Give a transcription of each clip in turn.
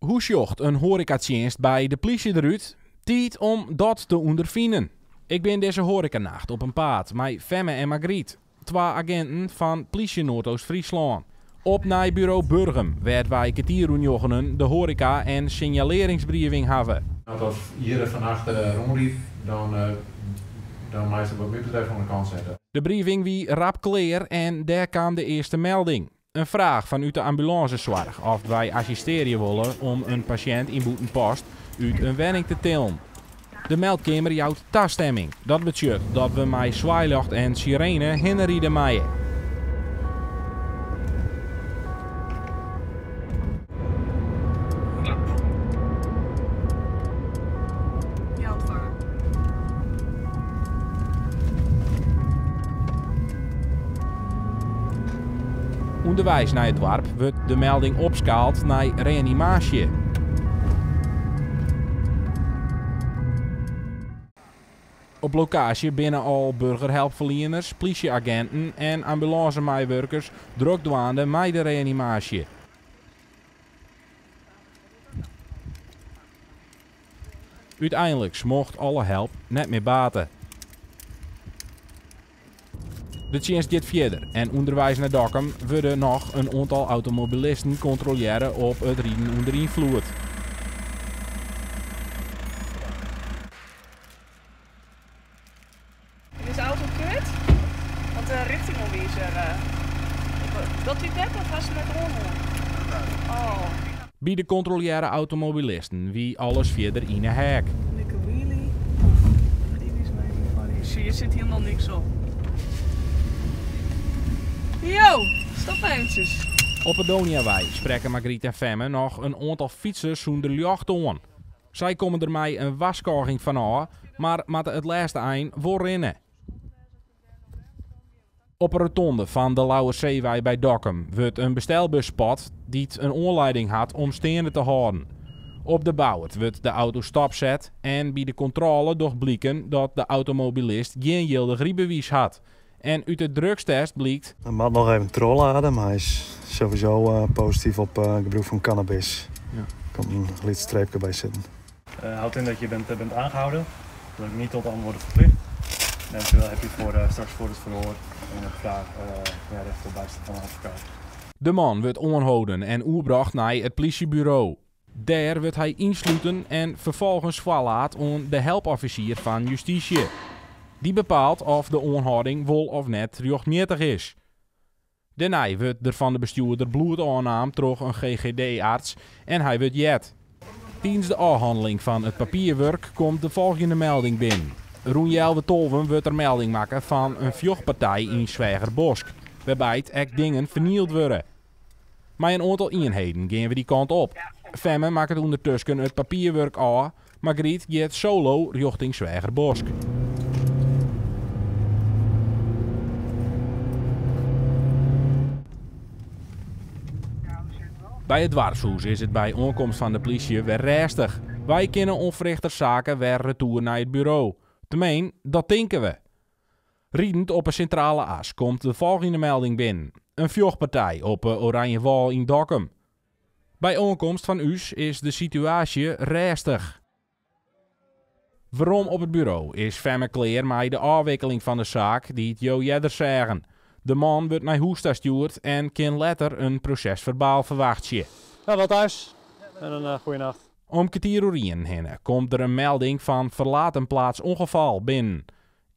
Hoe sjocht in hoarekatsjinst by de plysje derút? Tiid om dat te ûnderfinen. Ik bin dizze hoarekanacht op 'en paad mei Femme en Margriet, twa aginten fan Plysje Noardoost-Fryslân. Op nei buro Burgum, wêr't wy kertier oer njoggenen de hoareka en sinjalearringsbriefing hawwe. As dat hjir fannacht rûnrydt, dan dan meist it wat my betreft oan de kant sette. De briefing wie rap klear en dêr kaam de earste melding. In fraach fanút de ambulânsesoarch oft wy assistearje wolle om in pasjint yn Bûtenpost út in wenning te tillen. De meldkeamer jout tastemming. Dat betsjut dat we mei swaailjocht en sirene hinne ride meie. Underweis nei it doarp wurdt de melding opskaald nei reanimaasje. Op lokaasje binne al burgerhelpferlieners, plysje-aginten en ambulânsemeiwurkers drok dwaande mei de reanimaasje. Uteinliks mocht alle help net mear bate. De tsjinst giet fierder en ûnderweis nei Dokkum wurde noch in oantal automobilisten kontrolearre op it riden ûnder ynfloed. Is de auto keurd? Want de richtingoanwizer, dat wie net of hast net oanhân? Oh. By de kontrolearre automobilisten wie alles fierder yn 'e heak. Lekker wheelie. Zie, je zit helemaal niks op. Yo, stop eventjes. Op 'e Doniawei sprekke Margriet en Femme noch in oantal fytsers sûnder ljocht oan. Sy komme der mei in warskôging fanôf, mar moatte it lêste ein wol rinne. Op 'e rotonde fan de Lauwersseewei by Dokkum wurdt in bestelbus spot dy't in oanlieding hat om steande te hâlden. Op de Bouwert wurdt de auto stopset en by de kontrôle docht bliken dat de automobilist gjin jildich rydbewiis hat. En út de drugstest blykt. Hy moat noch even trochlade, mar hy is sowieso posityf op gebrûk fan cannabis. Der komt in lyts streepke by sitten. Houdt in dat je bent bent aangehouden, dat ik niet tot antwoorden verplicht. En eventueel heb je voor straks voor het verhoor en op vraag ja, recht op bijstand van een advocaat. De man wurdt oanholden en oerbrocht nei it plysjeburo. Dêr wurdt hy ynsluten en ferfolgens foarlaat oan de helpoffisier fan justysje. Dy bepaalt oft de oanhâlding wol of net rjochtmjittich is. Dêrnei wurdt der fan de bestjoerder bloed ôfnaam troch in GGD-arts en hy wurdt heard. Tidens de ôfhanneling fan it papierwurk komt de folgjende melding binnen. Rûn healwei tolven wurdt der melding makke fan in fjochtpartij yn Sweagerbosk, wêrby't ek dingen fernield wurde. Mei in oantal ienheden gean we dy kant op. Femme makket ûndertusken it papierwurk ôf, Margriet giet solo rjochting Sweagerbosk. By it doarpshûs is it by oankomst fan de plysje wer rêstich. Wy kinne onverrichter zake wer retoer nei it buro. Teminsten, dat tinke we. Ridend op 'e Sintrale As komt de folgjende melding binnen. In fjochtpartij op 'e Oranjewâl yn Dokkum. By oankomst fan ús is de situaasje rêstich. Werom op it buro is Femme klear mei de ôfwikkeling fan de saak dy't jo earder seagen. De man wurdt nei hûs ta stjoerd en kin letter in proses-ferbaal ferwachtsje. Ja, wel thuis. En in goede nacht. Om kertier oer ien hinne komt der in melding fan verlaten plaats ongeval binnen.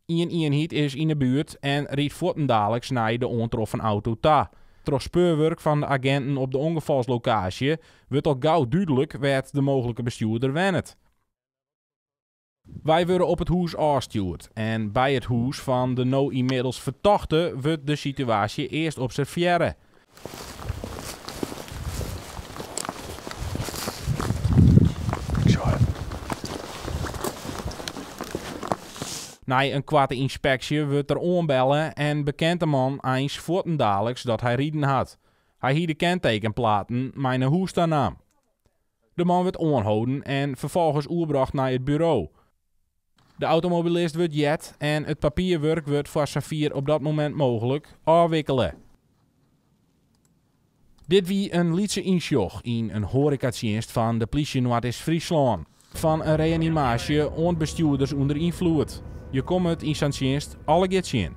Ien ienheid is yn 'e buert en rydt fuortendaliks nei de oantroffen auto ta. Troch speurwurk fan de aginten op de ûngefalslokaasje wurdt al gau dúdlik wêr't de mooglike bestjoerder wennet. Wy wurde op it hûs ôfstjoerd en by it hûs fan de no ynmiddels fertochte wurdt de situaasje earst observearre. Nei in koarte ynspeksje wurdt der oanbelle en bekent de man eins fuortendaliks dat hy riden hat. Hy hie de kentekenplaten mei nei hûs ta naam. De man wurdt oanholden en ferfolgens oerbrocht nei it buro. De automobilist wurdt heard en it papierwurk wurdt foar safier op dat momint mooglik ôfwikkele. Dit wie in lytse ynsjoch yn in hoarekatsjinst fan de plysje Noardeast-Fryslân. Fan in reanimaasje oant bestjoerders ûnder ynfloed. Je komme it yn sa'n tsjinst allegear tsjin.